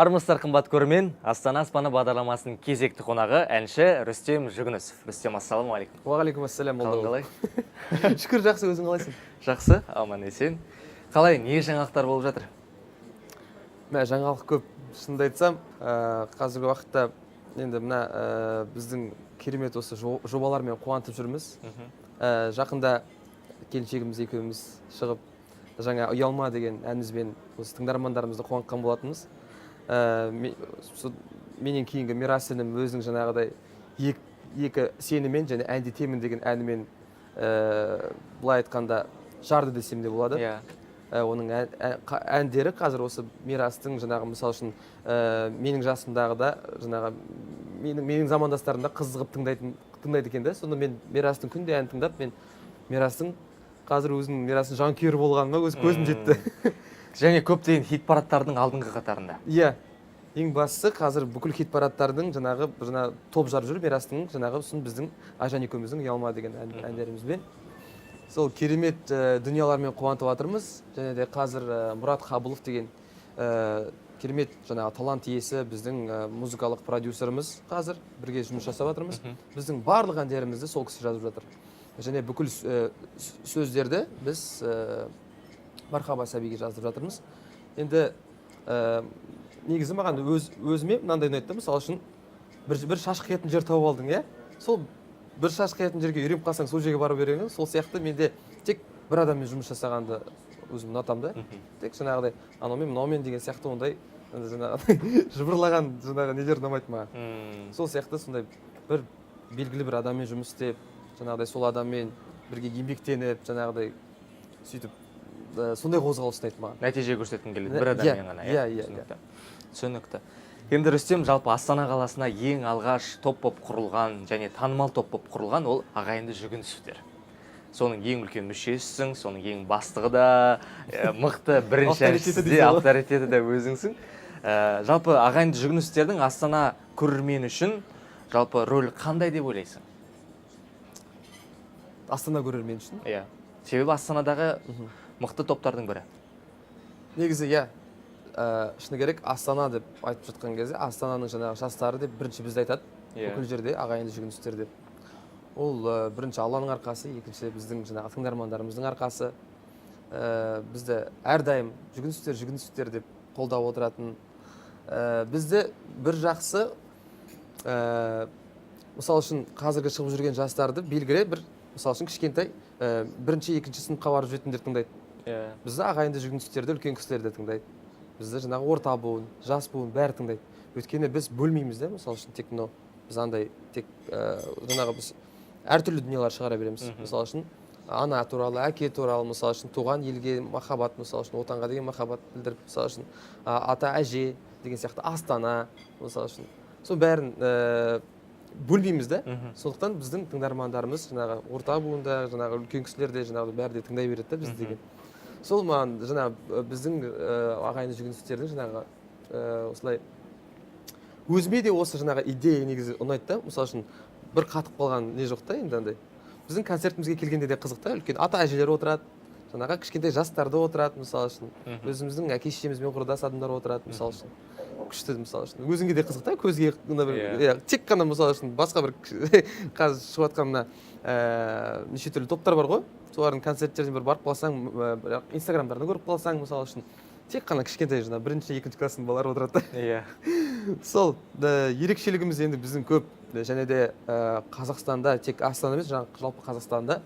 Армысыздар, қымбат көрермен! «Астана аспаны» бағдарламасының кезекті қонағы – әнші Рүстем Жүгінісов. Рүстем, ассалаумағалейкум! Уағалейкум ассалам. Қалың Молдағұл. қалай? Шүкір, жақсы. Өзің қалайсың? Жақсы, аман есен. Қалай, не жаңалықтар болып жатыр? Мә, жаңалық көп, шынымды айтсам. Қазіргі уақытта енді мына біздің керемет осы жобалармен қуантып жүрміз. Жақында келіншегіміз екеуміз шығып, жаңа «Ұялма» деген әнімізбен осы тыңдармандарымызды қуантқан болатынбыз. Менен кейінгі Мирас інім өзінің жаңағыдай екі «Сенімен» және «Әндетемін» деген әнімен, былай айтқанда, жарды десем де болады. Оның әндері қазір осы Мирастың жаңағы, мысалы үшін, менің жасымдағы да, жаңағы менің замандастарым да қызығып тыңдайды екен да. Сонда мен Мирастың күнде ән тыңдап, мен Мирастың қазір өзінің Мирастың жанкүйері болғаныма өз көзім жетті. Және көптеген хит парадтардың алдыңғы қатарында. Иә, ең бастысы, қазір бүкіл хит парадтардың жаңағы жаңа топ жарып жүр Мирастың жаңағы, сосын біздің Айжан екеуміздің «Ұялма» деген әндерімізбен. Сол керемет дүниялармен қуантып жатырмыз. Және де қазір Мұрат Қабылов деген керемет жаңағы талант иесі, біздің музыкалық продюсеріміз, қазір бірге жұмыс жасап жатырмыз. Біздің барлық әндерімізді сол кісі жазып жатыр және бүкіл сөздерді біз Мархаба Сәбиге жаздырып жатырмыз. Енді негізі маған өзіме мынандай ұнайды да: мысалы үшін, бір шаш қиятын жер тауып алдың, иә, сол бір шаш қиятын жерге үйреніп қалсаң, сол жерге бара бересің. Сол сияқты менде тек бір адаммен жұмыс жасағанды өзім ұнатамын да. Тек жаңағыдай анаумен, мынаумен деген сияқты ондай енді жаңағыдай жыбырлаған жаңағы нелер ұнамайды маған. Сол сияқты сондай бір белгілі бір адаммен жұмыс істеп, жаңағыдай сол адаммен бірге еңбектеніп, жаңағыдай сөйтіп сондай қозғалыс ұнайды маған. Нәтиже көрсеткің келеді бір Иә, адаммен ғана. иә. Түсінікті. Енді, Рүстем, жалпы Астана қаласына ең алғаш топ болып құрылған және танымал топ болып құрылған ол ағайынды Жүгінісовтер. Соның ең үлкен мүшесісің, соның ең бастығы да, мықты бірінші Авторитеті әншісі де, дейсің ғой. авторитеті де өзіңсің. Жалпы ағайынды Жүгінісовтердің Астана көрермені үшін жалпы рөлі қандай деп ойлайсың? Астана көрермен үшін? Иә, себебі Астанадағы мықты топтардың бірі. Негізі иә, шыны керек, Астана деп айтып жатқан кезде, Астананың жаңағы жастары деп бірінші бізді айтады. Бүкіл жерде ағайынды Жүгінісовтер деп. Ол бірінші Алланың арқасы, екінші біздің жаңағы тыңдармандарымыздың арқасы. Бізді әрдайым «Жүгінісовтер, Жүгінісовтер» деп қолдап отыратын. Бізді бір жақсы, мысалы үшін, қазіргі шығып жүрген жастарды белгілі бір, мысалы үшін, кішкентай бірінші, екінші сыныпқа барып жүретіндер тыңдайды. Бізді, ағайынды Жүгінісовтерді, үлкен кісілер де тыңдайды, бізді жаңағы орта буын, жас буын, бәрі тыңдайды. Өйткені біз бөлмейміз да. Мысалы үшін, тек мынау біз андай тек жаңағы біз әртүрлі дүниелер шығара береміз. Мысалы үшін, ана туралы, әке туралы, мысалы үшін, туған елге махаббат, мысалы үшін, отанға деген махаббат білдіріп, мысалы үшін, ата әже деген сияқты, Астана, мысалы үшін, сол бәрін бөлмейміз да. Сондықтан біздің тыңдармандарымыз жаңағы орта буында, жаңағы үлкен кісілер де, жаңағы бәрі де тыңдай береді да бізді деген. Сол маған жаңағы біздің ағайынды Жүгінісовтердің жаңағы осылай өзіме де осы жаңағы идея негізі ұнайды да. Мысалы үшін, бір қатып қалған не жоқ та. Енді андай біздің концертімізге келгенде де қызық та: үлкен ата әжелер отырады, жаңағы кішкентай жастар да отырады, мысалы үшін, өзіміздің әке шешемізбен құрдас адамдар отырады, мысалы үшін. Күшті, мысалы үшін, өзіңе де қызық та, көзге мына бір иә, тек қана, мысалы үшін, басқа бір қазір шығып жатқан мына неше түрлі топтар бар ғой, солардың концерттеріне бір барып қалсаң, бірақ инстаграмдардан көріп қалсаң, мысалы үшін, тек қана кішкентай жаңағы бірінші, екінші класстың балалары отырады да. Сол ерекшелігіміз енді біздің көп. Және де Қазақстанда, тек Астана емес, жаңағы жалпы Қазақстанда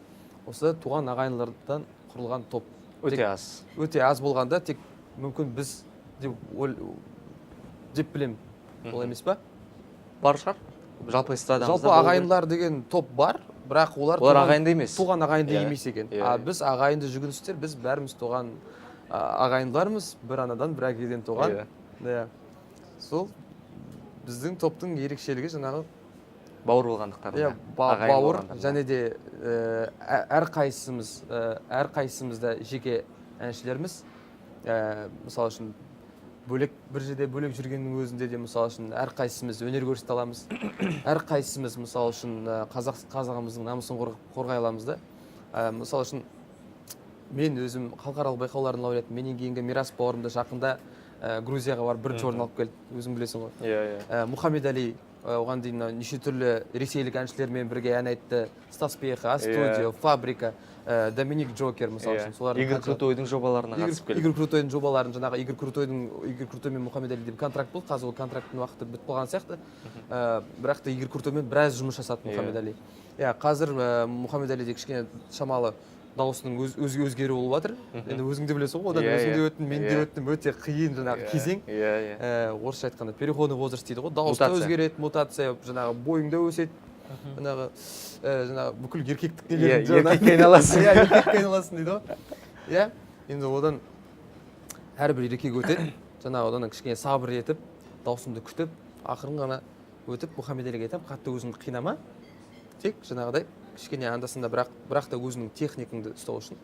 осы туған ағайындылардан құрылған топ өте аз. Өте аз болғанда, тек мүмкін біз деп білемін. Олай емес па? Бар шығар, жалпы эстрадамызда Жалпы болу керек. ағайындылар деген топ бар, бірақ олар Олар ағайынды емес. Туған ағайынды емес екен. А біз, ағайынды Жүгінісовтер, біз бәріміз туған ағайындылармыз, бір анадан, бір әкеден туған. Иә, сол біздің топтың ерекшелігі жаңағы бауыр болғандықтарында, ағайын бауыр болғандарында. Және де әрқайсымыз да жеке әншілерміз. Мысалы үшін, бөлек бір жерде бөлек жүргеннің өзінде де, мысалы үшін, әрқайсымыз өнер көрсете аламыз, әрқайсымыз, мысалы үшін, қазағымыздың намысын қорғай аламыз да. Мысалы үшін, мен өзім халықаралық байқаулардың лауреаты, менен кейінгі Мирас бауырым да жақында Грузияға барып бірінші орын алып келді, өзің білесің ғой. Иә, иә. Мұхаммед Әли оған дейін мына неше түрлі ресейлік әншілермен бірге ән айтты: Стас Пьеха, А-Студио, Фабрика, Доминик Джокер, мысалы үшін, солардың Игорь Крутойдың жобаларына қатысып келді. Игорь Крутойдың жобаларын, жаңағы Игорь Крутой мен Мұхаммед Әли деп контракт болды. Қазір ол контракттың уақыты бітіп қалған сияқты. Бірақ та Игорь Крутоймен біраз жұмыс жасады Мұхаммед Әли. Иә, қазір Мұхаммед Әлиде кішкене шамалы дауысының өзгеруі болып жатыр. Енді өзің де білесің ғой, одан өзің де өттің, мен де өттім. Өте қиын жаңағы кезең. иә иә Орысша айтқанда, переходный возраст дейді ғой, дауыс та Мутация. өзгереді, мутация, жаңағы бойың да өседі, жаңағы бүкіл еркектік нелерің Еркекке айналасың. Иә, еркекке айналасың дейді ғой. Иә, енді одан әрбір еркек өтеді. Жаңағы одан кішкене сабыр етіп, дауысыңды күтіп, ақырын ғана өтіп. Мұхаммед Әлиге айтамын: қатты өзіңді қинама, тек жаңағыдай кішкене анда санда бірақ та өзіңнің техникаңды ұстау үшін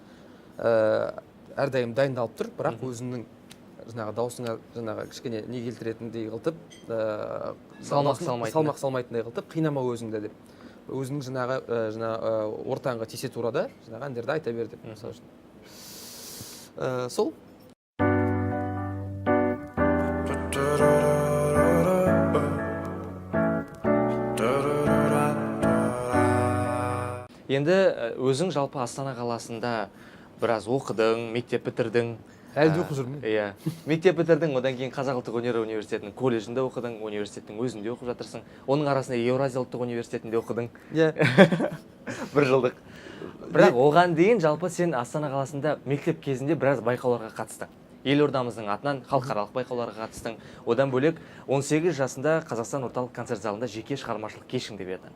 әрдайым дайындалып тұр, бірақ өзіңнің жаңағы дауысыңа жаңағы кішкене не келтіретіндей қылтып, Салмақ салмайтындай. Салмақ салмайтындай қылтып қинама өзіңді деп, өзіңнің жаңағы ортаңға тисе турада жаңағы әндерді айта бер деп, мысалы үшін. Сол. Енді өзің жалпы Астана қаласында біраз оқыдың, мектеп бітірдің. Әлі де оқып жүрмін. Иә, мектеп бітірдің, одан кейін Қазақ ұлттық өнер университетінің колледжінде оқыдың, университеттің өзінде оқып жатырсың, оның арасында Еуразия ұлттық университетінде оқыдың бір жылдық. Бірақ оған дейін жалпы сен Астана қаласында мектеп кезінде біраз байқауларға қатыстың, елордамыздың атынан халықаралық байқауларға қатыстың. Одан бөлек 18 жасында Қазақстан орталық концерт залында жеке шығармашылық кешіңді бердің.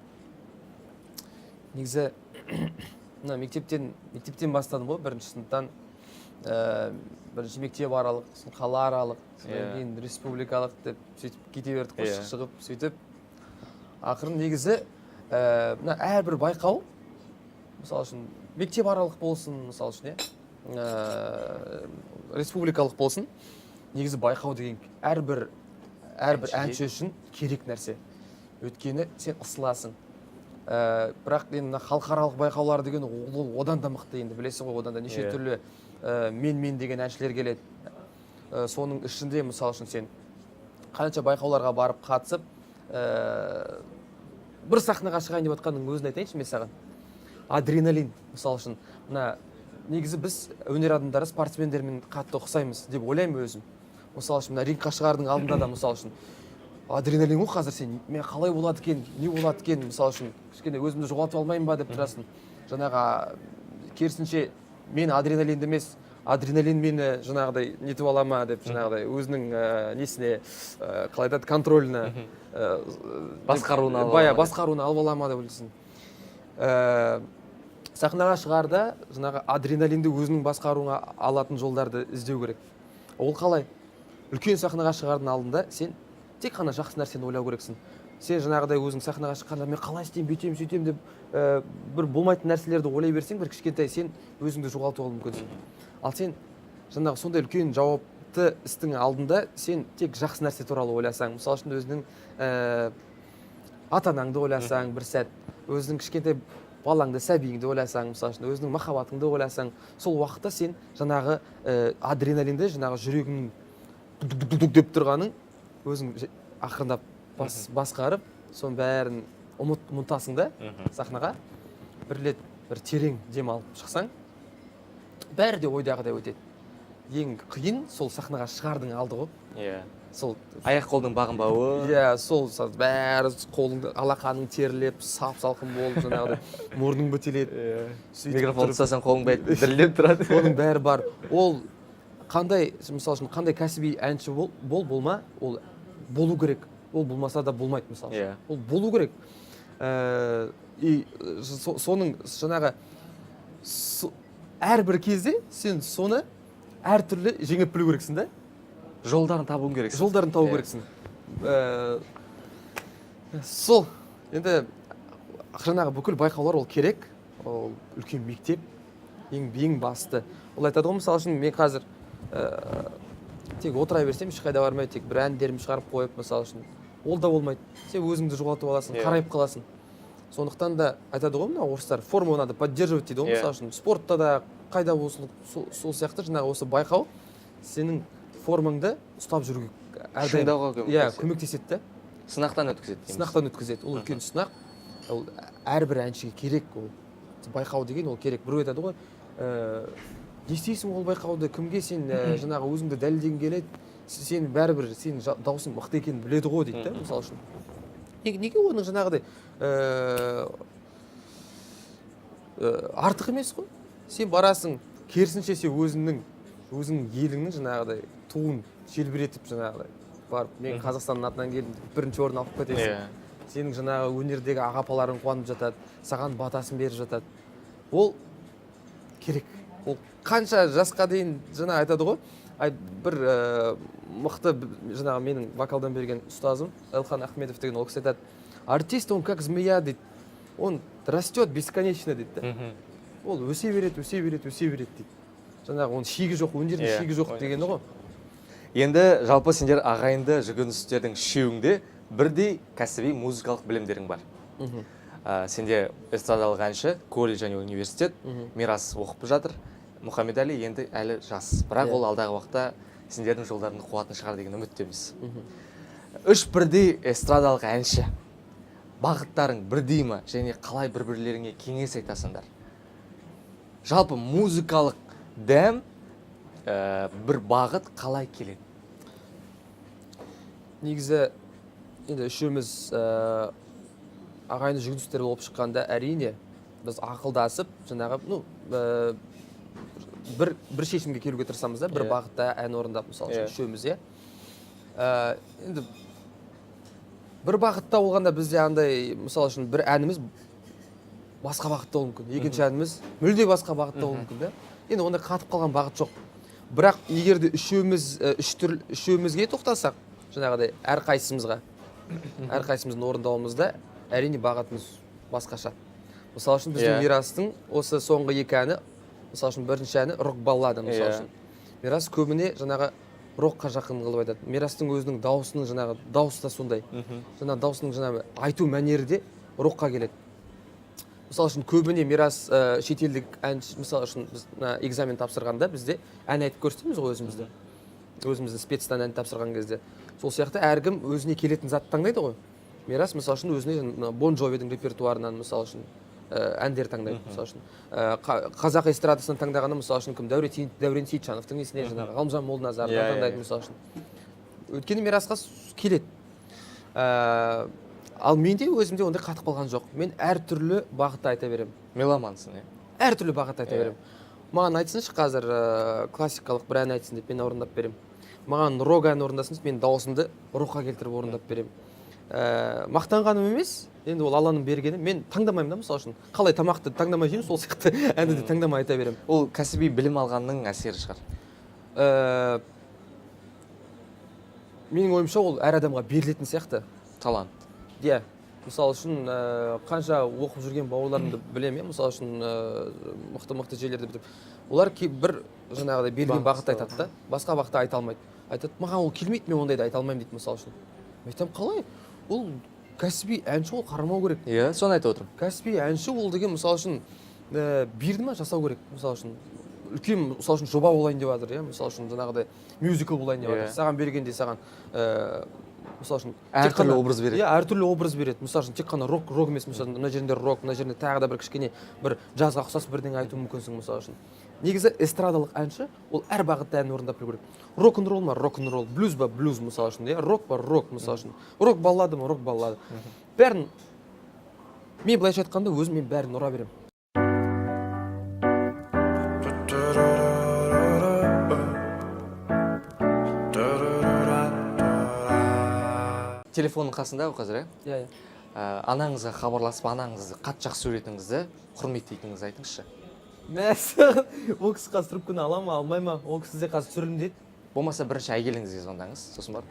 Негізі мына мектептен бастадым ғой, бірінші сыныптан. Бірінші мектеп аралық, сосын қалааралық, содан кейін республикалық деп сөйтіп кете бердік қой. Шығып сөйтіп ақырын. Негізі мына әрбір байқау, мысалы үшін, мектеп аралық болсын, мысалы үшін, иә, республикалық болсын, негізі байқау деген әрбір Әншіге. әнші үшін керек нәрсе, өйткені сен ысыласың. Бірақ енді мына халықаралық байқаулар деген ол одан да мықты енді, білесің ғой, одан да неше түрлі мен деген әншілер келеді. Соның ішінде, мысалы үшін, сен қанша байқауларға барып қатысып, бір сахнаға шығайын деп жатқанның өзін айтайыншы мен саған, адреналин. Мысалы үшін, мына негізі біз өнер адамдары спортсмендермен қатты ұқсаймыз деп ойлаймын өзім. Мысалы үшін, мына рингқа шығардың алдында да, мысалы үшін, адреналин ғой. Қазір сен мен қалай болады екен, не болады екен, мысалы үшін, кішкене өзімді жоғалтып алмаймын ба деп тұрасың. Жаңағы керісінше, мен адреналинді емес, адреналин мені жаңағыдай нетіп ала ма деп, жаңағыдай өзінің несіне, қалай айтады, контроліне, Басқаруына алып бая ала ма деп. Басқаруына алып ала ма деп ойлайсың. Сахнаға шығарда жаңағы адреналинді өзінің басқаруыңа алатын жолдарды іздеу керек. Ол қалай? Үлкен сахнаға шығардың алдында сен тек қана жақсы нәрсені ойлау керексің. Сен жаңағыдай өзің сахнаға шыққанда мен қалай істеймін, бүйтемін, сөйтемін деп, бір болмайтын нәрселерді ойлай берсең, бір кішкентай сен өзіңді жоғалтып алуы мүмкінсің. Ал сен жаңағы сондай үлкен жауапты істің алдында сен тек жақсы нәрсе туралы ойласаң, мысалы үшін, өзіңнің ата анаңды ойласаң, бір сәт өзіңнің кішкентай балаңды, сәбиіңді ойласаң, мысалы үшін, өзіңнің махаббатыңды ойласаң, сол уақытта сен жаңағы адреналинді, жаңағы жүрегіңнің дук дук дук деп тұрғанын өзің ақырындап басқарып, соның бәрін ұмытасың да. Сахнаға бір рет бір терең дем алып шықсаң, бәрі де ойдағыдай өтеді. Ең қиын сол сахнаға шығардың алды ғой. Сол Аяқ қолдың бағынбауы. Иә, сол бәрі қолыңды, алақаның терлеп, сап салқын болып, жаңағыдай мұрның бітеледі. Сөйтіп Микрофон тұрып- ұстасаң, қолың бәрі дірілдеп тұрады. Оның бәрі бар. Ол қандай, мысалы үшін, қандай кәсіби әнші бол болма, ол болу керек. Ол болмаса да болмайды, мысалы үшін. Ол болу керек. И соның жаңағы әрбір кезде сен соны әртүрлі жеңіп білу керексің да. Жолдарын табуың керексің. Жолдарын табу керексің. Сол енді жаңағы бүкіл байқаулар ол керек, ол үлкен мектеп. Ең басты ол айтады ғой, мысалы үшін, мен қазір тек отыра берсем, ешқайда бармай, тек бір әндерімді шығарып қойып, мысалы үшін, ол да болмайды, сен өзіңді жоғалтып аласың, қарайып қаласың. Сондықтан да айтады ғой мына орыстар: «Форму надо поддерживать», — дейді ғой. Иә. Мысалы үшін, спортта да, қайда болсын, сол сияқты жаңағы осы байқау сенің формаңды ұстап жүруге әрдайым Шыңдауға иә көмектеседі. Көмектеседі да. Сынақтан өткізеді дейміз. Сынақтан өткізеді. Ол үлкен сынақ, ол әрбір әншіге керек. Ол байқау деген ол керек. Біреу айтады ғой, не істейсің ол байқауды, кімге сен жаңағы өзіңді дәлелдегің келеді, сен бәрібір сенің дауысың мықты екенін біледі ғой дейді да. Мысалы үшін, неге оның жаңағыдай артық емес қой. Сен барасың, керісінше сен өзіңнің еліңнің жаңағыдай туын желбіретіп, жаңағыдай барып, мен Қазақстанның атынан келдім деп бірінші орын алып кетесің. Сенің жаңағы өнердегі аға апаларың қуанып жатады, саған батасын беріп жатады. Ол керек. Ол қанша жасқа дейін, жаңа айтады ғой, бір мықты жаңағы менің вокалдан берген ұстазым Элхан Ахмедов деген, ол кісі айтады: «Артист, он как змея, — дейді, — он растет бесконечно», — дейді да. Ол өсе береді, өсе береді, өсе береді дейді. Жаңағы оның шегі жоқ, өнердің шегі жоқ дегені ғой. Енді жалпы сендер ағайынды Жүгінісовтердің үшеуіңде бірдей кәсіби музыкалық білімдерің бар. Сенде эстрадалық әнші, колледж және университет, Мирас оқып жатыр, Мұхаммедәлі енді әлі жас, бірақ ол алдағы уақытта сендердің жолдарыңды қуатын шығар деген үміттеміз. Үш бірдей эстрадалық әнші, бағыттарың бірдей ма және қалай бір бірлеріңе кеңес айтасыңдар? Жалпы музыкалық дәм, бір бағыт қалай келеді? Негізі енді үшеуміз ағайынды Жүгінісовтер болып шыққанда, әрине, біз ақылдасып, жаңағы, ну, бір шешімге келуге тырысамыз да, бір бағытта ән орындап, мысалы үшін, үшеуміз, иә. Енді бір бағытта болғанда бізде андай, мысалы үшін, бір әніміз басқа бағытта болуы мүмкін, екінші әніміз мүлде басқа бағытта болуы мүмкін да. Енді ондай қатып қалған бағыт жоқ. Бірақ егер де үшеуміз үш түрлі үшеумізге тоқтасақ, жаңағыдай әрқайсымызға, әрқайсымыздың орындауымызда, әрине, бағытымыз басқаша. Мысалы үшін, біздің Мирастың осы соңғы екі әні, мысалы үшін, бірінші әні рок баллада. Мысалы үшін, Мирас көбіне жаңағы рокқа жақын қылып айтады. Мирастың өзінің дауысының, жаңағы дауысы да сондай, жаңағы дауысының жаңағы айту мәнері де рокқа келеді. Мысалы үшін, көбіне Мирас шетелдік әнші. Мысалы үшін, біз мына экзамен тапсырғанда бізде ән айтып көрсетеміз ғой өзімізді, өзімізді спецтан ән тапсырған кезде. Сол сияқты әркім өзіне келетін затты таңдайды ғой. Мирас, мысалы үшін, өзіне мына Бон Джовидің репертуарынан, мысалы үшін, әндер таңдайды. Мысалы үшін, қазақ эстрадасынан таңдағанда, мысалы үшін, кім, Дәурен Сейітжановтың несіне, жаңағы Ғалымжан Молданазардан таңдайды, мысалы үшін, өйткені Мирасқа келеді. Ал менде, өзімде ондай қатып қалған жоқ. Мен әртүрлі бағытта айта беремін. Меломансың, иә? Әртүрлі бағытта айта беремін. Маған айтсыншы қазір, классикалық бір ән айтсын деп, мен орындап беремін. Маған рок ән орындасын деп, мен дауысымды рокқа келтіріп орындап беремін. Мақтанғаным емес енді, ол Алланың бергені. Мен таңдамаймын да. Мысалы үшін, қалай тамақты таңдамай жеймін, сол сияқты әнді де таңдамай айта беремін. Ол кәсіби білім алғанның әсері шығар. Менің ойымша, ол әр адамға берілетін сияқты. Талант. Иә, мысалы үшін, қанша оқып жүрген бауырларымды білемін, иә. Мысалы үшін, мықты мықты жерлерді бітіріп, олар бір жаңағыдай берілген Бағыт бағытта айтады да, басқа бағытта айта алмайды. Айтады: «Маған ол келмейді, мен ондайды айта алмаймын», — дейді. Мысалы үшін, мен айтамын: «Қалай? Ол кәсіби әнші, ол қарамау керек». Иә, соны айтып отырмын. Кәсіби әнші ол деген, мысалы үшін, берді ма, жасау керек. Мысалы үшін, үлкен, мысалы үшін, жоба болайын деп жатыр, иә, мысалы үшін, жаңағыдай мюзикл болайын деп жатыр. Саған бергенде саған, мысалы үшін, тек Әртүрлі образ береді. Иә, әртүрлі образ береді. Мысалы үшін, тек қана рок, рок емес, мысалы үшін, мына жерінде рок, мына жерінде тағы да бір кішкене бір джазға ұқсас бірдеңе айтуы мүмкінсің. Мысалы үшін, негізі эстрадалық әнші ол әр бағытта ән орындап білу керек. Рок н ролл ма, рок н ролл, блюз ба, блюз, мысалы үшін, иә, рок па, рок, мысалы үшін, рок баллада ма, рок баллада, бәрін. Мен былайша айтқанда, өзім, мен бәрін ұра беремін. Телефонның қасында ғой қазір, иә? Иә. Анаңызға хабарласып, анаңызды қатты жақсы көретініңізді, құрметтейтініңізді айтыңызшы. Мәссаған, ол кісі қазір трубканы ала ма, алмай ма? Ол кісі де қазір түсірілімде еді. Болмаса бірінші әйеліңізге звондаңыз, сосын барып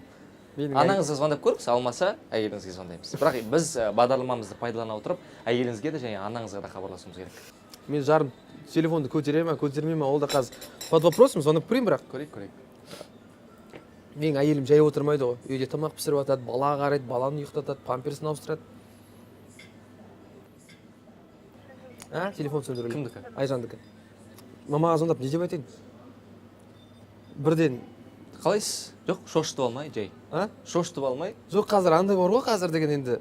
Менің анаңызға звондап көріңіз, алмаса, әйеліңізге звондаймыз. Бірақ біз бағдарламамызды пайдалана отырып, әйеліңізге де және анаңызға да хабарласуымыз керек. Мен жарым телефонды көтере ма, көтермей ма, ол да қазір под вопросом. Звондап көрейін бірақ. Көрейік, көрейік. Менің әйелім жай отырмайды ғой, үйде тамақ пісіріп жатады, бала қарайды, баланы ұйықтатады, памперсін ауыстырады. А, телефон сөндірулі. Кімдікі? Айжандікі. Мамаға звондап не деп айтайын? Бірден Қалайсыз? Жоқ, шошытып алмай, жай. А? Шошытып алмай. Жоқ, қазір андай бар ғой, қазір деген енді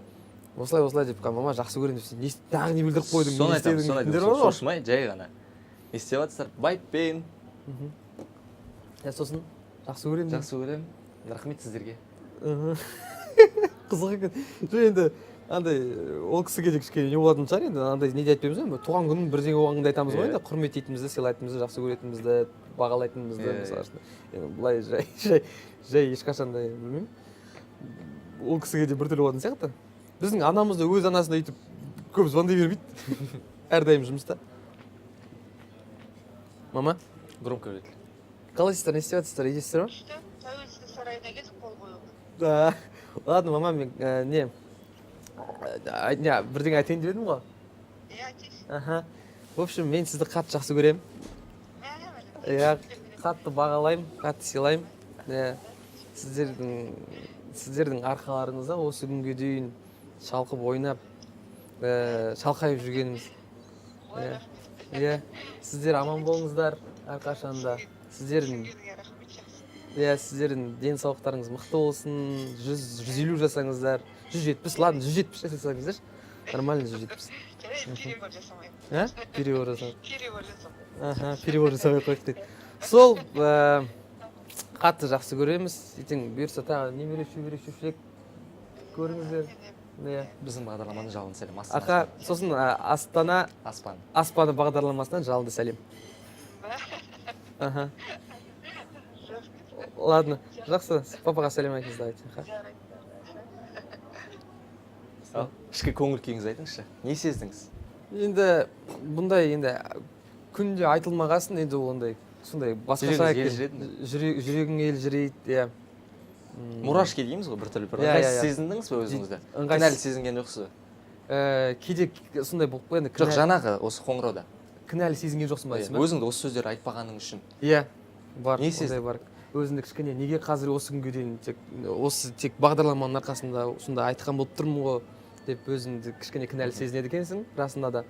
осылай осылай деп, мама, жақсы көремін деп, сен не, тағы не білдіріп қойдың, Соны не айтамын, істедің соны дейтіндер айтамын. бар ғой. Шошымай, жай ғана. Не істеп жатсыздар? Байыппен. Иә, сосын жақсы көремін деймін. Жақсы көремін. Рахмет сіздерге. Қызық екен. Жоқ, енді андай ол кісіге де кішкене не болатын шығар енді, андай не де айтпаймыз ғой, туған күнің бірдеңе болғанда айтамыз ғой, енді құрметтейтінімізді, сыйлайтынымызды, жақсы көретінімізді, бағалайтынымызды, мысалы үшін. Енді былай жай жай жай ешқашан да білмеймін, ол кісіге де біртүрлі болатын сияқты. Біздің анамыз да өз анасына өйтіп көп звондай бермейді, әрдайым жұмыста. Мама. Громкоговоритель. Қалайсыздар, не істеп жатырсыздар, үйдесіздер ма? Күшті, Тәуелсіздік сарайына келдік қол қоюға. Да. Ладно, мама, мен не не бірдеңе айтайын деп едім ғой. Иә, айтайыншы. Аха. В общем, мен сізді қатты жақсы көремін. Мә, міне. Иә, қатты бағалаймын, қатты сыйлаймын. Иә. Сіздердің арқаларыңызда осы күнге дейін шалқып ойнап, шалқайып жүргеніміз. Ой, Иә. рахмет. Иә. Сіздер аман болыңыздар әрқашанда. Сіздердің Түсінгеніңе рахмет, жақсы. Иә, сіздердің денсаулықтарыңыз мықты болсын. 100, 150 жасаңыздар, 170, ладно, 170 жасасаңыздаршы. Нормально 170. Жарайды, перевод жасамаймын. А? Перевод жасап. Перевод жасамаймын. Аха, перевод жасамай қойдық дейді. Сол, қатты жақсы көреміз. Ертең бұйырса тағы немере, шөбере, шөпшек көріңіздер. Иә. Біздің бағдарламаны жалынды сәлем. Астана. Аха, сосын Астана Аспан. аспаны бағдарламасынан жалынды сәлем. Аха. Рахмет. Ладно, жақсы. Папаға сәлем айтыңыз, давайте. Аха. Жарайды. Ал, ішкі көңіл күйіңізді айтыңызшы. Не сездіңіз? Енді бұндай енді күнде айтылмағасын, енді ол ондай сондай басқаша Жүрегіңіз екен. елжіреді ме? Жүрегің елжірейді, иә. Мурашки дейміз ғой біртүрлі бір. Иә, Ыңғайсыз иә, иә. сезіндіңіз бе өзіңізді? Ыңғайсыз. Кінәлі сезінген жоқсыз ба? Кейде сондай болып енді Жоқ, жаңағы осы қоңырауда. Кінәлі сезінген жоқсың ба Иә, дейсің ба? өзіңді осы сөздерді айтпағаның үшін. Иә, бар. Не Ондай сездің? бар. Өзіңді кішкене неге қазір осы күнге дейін тек осы тек бағдарламаның арқасында сонда айтқан болып тұрмын ғой деп өзіңді кішкене кінәлі сезінеді екенсің расында да.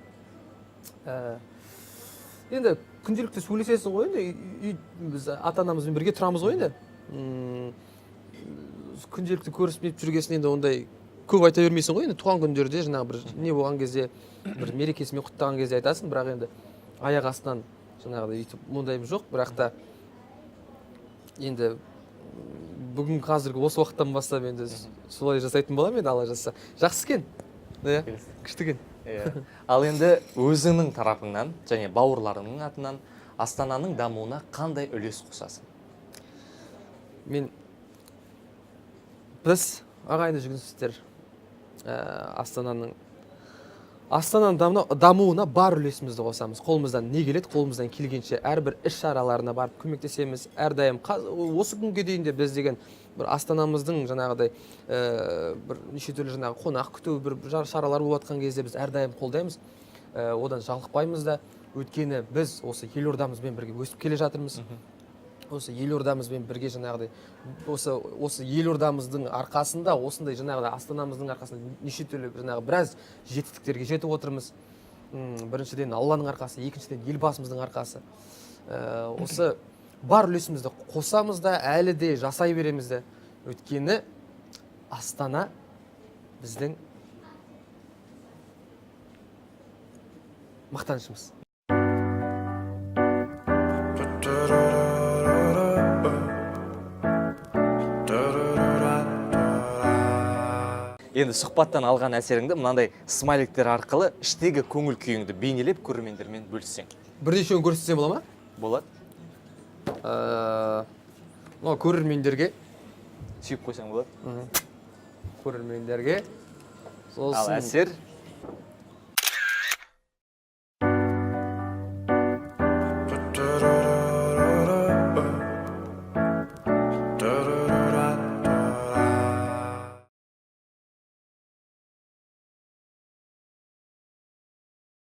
Енді күнделікті сөйлесесің ғой енді, біз ата анамызбен бірге тұрамыз ғой енді. Күнделікті көрісіп нетіп жүргесін енді ондай көп айта бермейсің ғой енді, туған күндерде жаңағы бір не болған кезде, бір мерекесімен құттықтаған кезде айтасың, бірақ енді аяқ астынан жаңағыдай өйтіп ондайым жоқ, бірақ та енді бүгін қазіргі осы уақыттан бастап енді солай жасайтын боламын енді, Алла жазса. Жақсы екен, иә, күшті екен. Иә. Ал енді өзіңнің тарапыңнан және бауырларыңның атынан Астананың дамуына қандай үлес қосасың? Біз ағайынды Жүгінісовтер, Астананың дамуына бар үлесімізді қосамыз. Қолымыздан не келеді, қолымыздан келгенше әрбір іс шараларына барып көмектесеміз. Әрдайым осы күнге дейін де біз деген бір Астанамыздың жаңағыдай, бір неше түрлі жаңағы қонақ күту бір шаралар болып жатқан кезде біз әрдайым қолдаймыз. Одан жалықпаймыз да. Өйткені біз осы елордамызбен бірге өсіп келе жатырмыз. Осы елордамызбен бірге жаңағыдай осы елордамыздың арқасында, осындай жаңағыдай Астанамыздың арқасында неше түрлі жаңағы біраз жетістіктерге жетіп отырмыз. Біріншіден Алланың арқасы, екіншіден Елбасымыздың арқасы. Осы бар үлесімізді қосамыз да, әлі де жасай береміз де. Өйткені Астана біздің мақтанышымыз. Енді сұхбаттан алған әсеріңді мынандай смайликтер арқылы іштегі көңіл күйіңді бейнелеп көрермендермен бөліссең. Бірнешеуін көрсетсем бола ма? Болады. Мынау көрермендерге. Сүйіп қойсаң болады. Көрермендерге. Ал Сосын әсер?